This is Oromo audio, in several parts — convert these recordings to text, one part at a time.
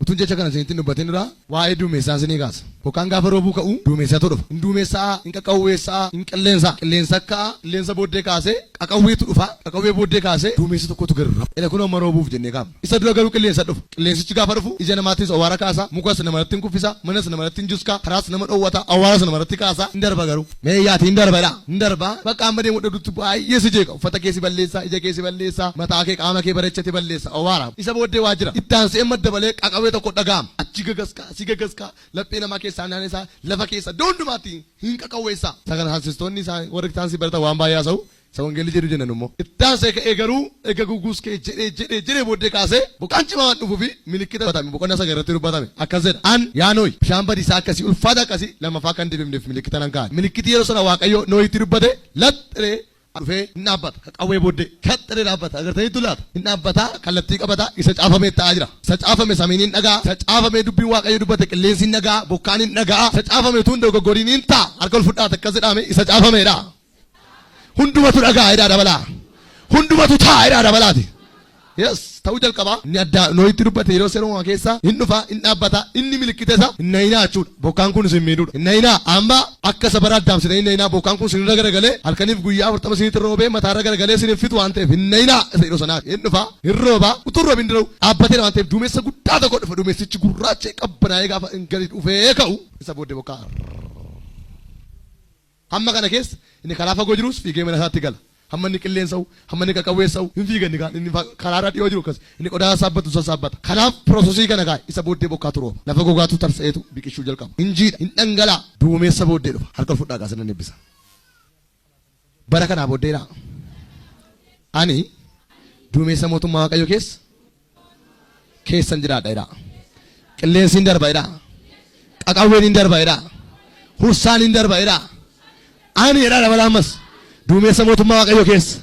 Utuun jecha kana isinitti hin dubbatin dura waa'ee duumessaa isinii kaasa. Bokkaan gaafa roobuu ka'u duumessatu dhufa. Hin duumessaa, hin qaqawweessaa, hin qilleensaa. Qilleensa ka'a, qilleensa booddee kaasee qaqawweetu dhufa. Qaqawwee booddee kaasee duumessi tokkotu gadi rafa. Ila kunoo amma roobuuf jennee kaafna. Isa dura garuu qilleensa dhufa. Qilleensichi gaafa dhufu ija namaattis awwaara kaasa, mukas namarratti hin kuffisa, manas namarratti hin jiska, karaas nama dhowwata, awwaaras namarratti kaasa. Hin darba garuu. Mee iyyaati hin darba jedhaa. Hin darba. Bakka amma deemu dhabdutti baay'ee si jeeqa. Uffata kee si balleessa, ija kee si balleessa, mataa kee qaama kee bareechate balleessa. Awwaara. Isa booddee waa jira. Itti aansee amma dabalee qaqawwee tokko dhaga'ama. Achi gagaskaa, asii gagaskaa, laphee namaa keessaa naanneessaa, lafa keessa iddoo hundumaatti hin qaqawweessa. Isa kana saayinsistoonni warri saayinsii baratan waan baay'ee haasa'u. Isa wangeelli jedhu jenna nummoo. Itti aansee ka'ee garuu ega guguus ka'e jedhee jedhee jedhee booddee kaasee bokkaan cimaa waan dhufuufi milikkita dubbatame boqonnaa 9 irratti dubbatame akkas jedha. An yaa Nohi bishaan badiisaa akkasii ulfaata akkasii lammaffaa akka hin deebifneef milikkita nan kaa'a. Milikkiti yeroo sana Waaqayyo Nohitti dubbate lax jedhee dhufee hin dhaabbata. Qaqawwee booddee kax jedhee dhaabbata. Agartaniittuu laata? Hin dhaabbata kallattii qabata isa caafamee ta'aa jira. Isa caafame samiin hin dhaga'a. Isa caafamee dubbiin Waaqayyo dubbate qilleensi hin dhaga'a. Bokkaan hin dhaga'a. Isa caafame utuu hin dogoggoriin hin ta'a. Harka ol fudhaata akkas jedhaame isa caafameedha. Hundumatu dhaga'a jedhaa dabalaa. Hundumatu ta'a jedhaa dabalaati. Yes, ta'uu jalqaba. Inni addaa Nohitti dubbate yeroo seera uumamaa keessa hin dhufa, hin dhaabbata, inni milikkita isa hin na'inaa jechuudha. Bokkaan kun isin miidhuudha. Hin na'inaa. Amma akka isa bara Addaam isin hin na'inaa. Bokkaan kun isinirra garagalee halkaniif guyyaa 40 isinitti roobee mataarra garagalee isin hin fixu waan ta'eef hin na'inaa isa yeroo sanaa. Hin dhufa, hin rooba, utuu hin roobin dura dhaabbateera waan ta'eef duumessa guddaa tokko dhufa. Duumessichi gurraacha'ee qabbanaa'ee gaafa gadi dhufee ka'u isa booddee bokkaa. Hamma kana keessa inni karaa fagoo jirus fiigee mana isaatti gala. Hamma inni qilleensa'u, hamma inni qaqawweessa'u hin fiiga inni kaan. Inni karaarra dhiyoo jiru akkas. Inni qodaa sassaabbatu sassaabbata. Kanaaf piroosesii kana kaa'e. Isa booddee bokkaatu rooba. Lafa gogaatu tarsa'eetu biqilchuu jalqaba. Hin jiidha, hin dhangala'a. Duumessa booddee dhufa. Harka ol fudhaa kaasee nan eebbisa. Bara kanaa booddeedha. Ani duumessa mootummaa Waaqayyoo keessa keessan jiraadha jedhaa. Qilleensi hin darba jedhaa. Qaqawween hin darba jedhaa. Hursaan hin darba jedhaa. Ani jedhaa dabalaa ammas duumessa mootummaa Waaqayyoo keessa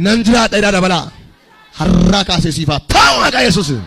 nan jiraadha jedhaa dabalaa. Har'aa kaasee siifaa ta'u maqaa Yesuusiin.